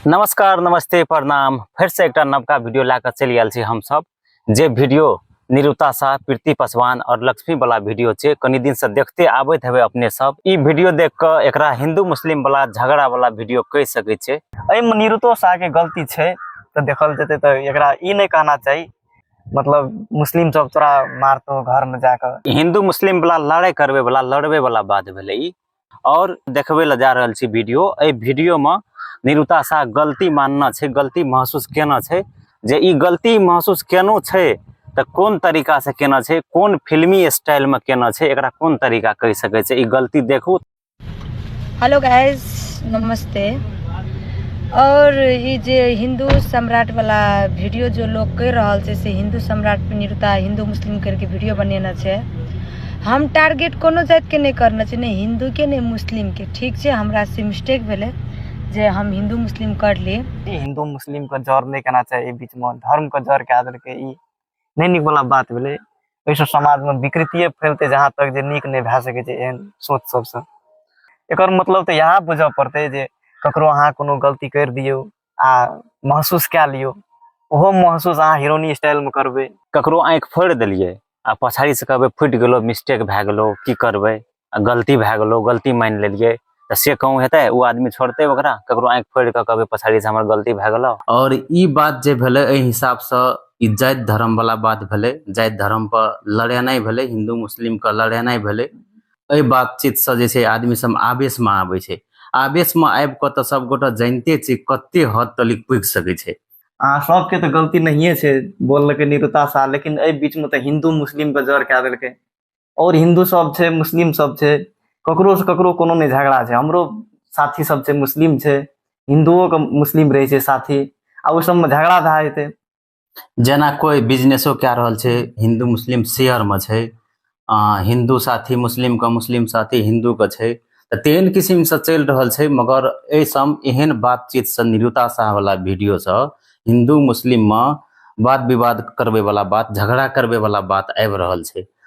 नमस्कार, नमस्ते, प्रणाम। फेरसँ एकटा नवका वीडियो लए कऽ चलि आयल छी हमसब, जे वीडियो निरुता शाह, प्रीति पासवान और लक्ष्मी वाला वीडियो छै। कनी दिन से देखते आबैत हेबै अपने सब। ई वीडियो देख कऽ एकरा हिंदू मुस्लिम वाला झगड़ा वाला वीडियो कहि सकै छै। एहिमे निरुतो शाहके गलती छै तऽ देखल जेतै तऽ एकरा ई नहि कहना चाही, मतलब मुस्लिम सब तोरा मारतौ घरमे जाकऽ। हिंदू मुस्लिम वाला लड़ाई करबै वाला, लड़बै वाला बात भेलै ई। और देखबै लए जा रहल छी वीडियो। एहि वीडियो में निरुता शाह गलती मानना छै, गलती महसूस केना छै, जे ई गलती महसूस केनो छै तऽ कोन तरीका से केना छै, कोन फिल्मी स्टाइल में केना छै, एकरा कोन तरीका कहि सकै छै। ई गलती देखू। हेलो गाइस, नमस्ते। और ई जे हिंदू सम्राट वाला वीडियो जो लोग कर रहल छै, से हिंदू सम्राट पे निरुता हिंदू मुस्लिम करके वीडियो बनेने छै। हम टारगेट कोनो जातिके नहि करने छी, नहि हिंदूके नहि मुस्लिमके। ठीक छै, हमरा से मिस्टेक भेलै जे हम हिंदू मुस्लिम करली। ई हिंदू मुस्लिमके जड़ नहि केना चाही, एहि बीचमे धर्मके जड़ कए देलकै, ई नहि नीक वाला बात भेलै। एहिसँ समाजमे विकृतिये फैलतै, जहाँ तक जे नीक नहि भए सकै छै एहन सोच सबसँ। एकर मतलब तऽ इएह बुझऽ पड़तै जे ककरो अहाँ कोनो गलती करि दियौ आ महसूस कए लियौ, ओहो महसूस अहाँ हीरोनी स्टाइलमे करबै। ककरो आँखि फोड़ि देलियै आ पछाड़ीसँ कहबै फुटि गेलो, मिस्टेक भए गेलो, की करबै, आ गलती भए गेलो, गलती मानि लेलियै, तऽ से कहूँ हेतै? ओ आदमी छोड़तै ओकरा? ककरो आँखि फोड़ि कऽ कहबै पछाड़ीसँ हमर गलती भए गेलो। और ई बात जे भेलै, एहि हिसाबसँ ई जाति धर्म वाला बात भेलै, जाति धर्म पर लड़ेनाइ भेलै, हिंदू मुस्लिमके लड़ेनाइ भेलै। एहि बातचीतसँ जे छै आदमी सब आवेशमे आबै छै। आवेशमे आबि कऽ तऽ सबगोटा जानिते छै कते हद तलिक पुगि सकै छै। अहाँ सबके तऽ गलती नहिये छै बोललकै निरुता शाह, लेकिन एहि बीचमे तऽ हिंदू मुस्लिमके जड़ कए देलकै। और हिंदू सब छै, मुस्लिम सब छै, ककरो से ककरो कोनो नहि झगड़ा छै। हमरो साथी सब छै, मुस्लिम छै, हिंदुओ के मुस्लिम रहै छै साथी, आ ओहि सबमे झगड़ा भए जेतै। जेना कोइ बिजनेसो कए रहल छै, हिंदू मुस्लिम शेयरमे छै, हिंदू साथी मुस्लिमके, मुस्लिम साथी हिंदूके छै, तऽ तेहन किसिमसँ चलि रहल छै। मगर एहिसम एहन बातचीतसँ, निरुता शाहवला वीडियोसँ हिंदू मुस्लिममे वाद विवाद करबैवला बात, झगड़ा करबैवला बात आबि रहल छै।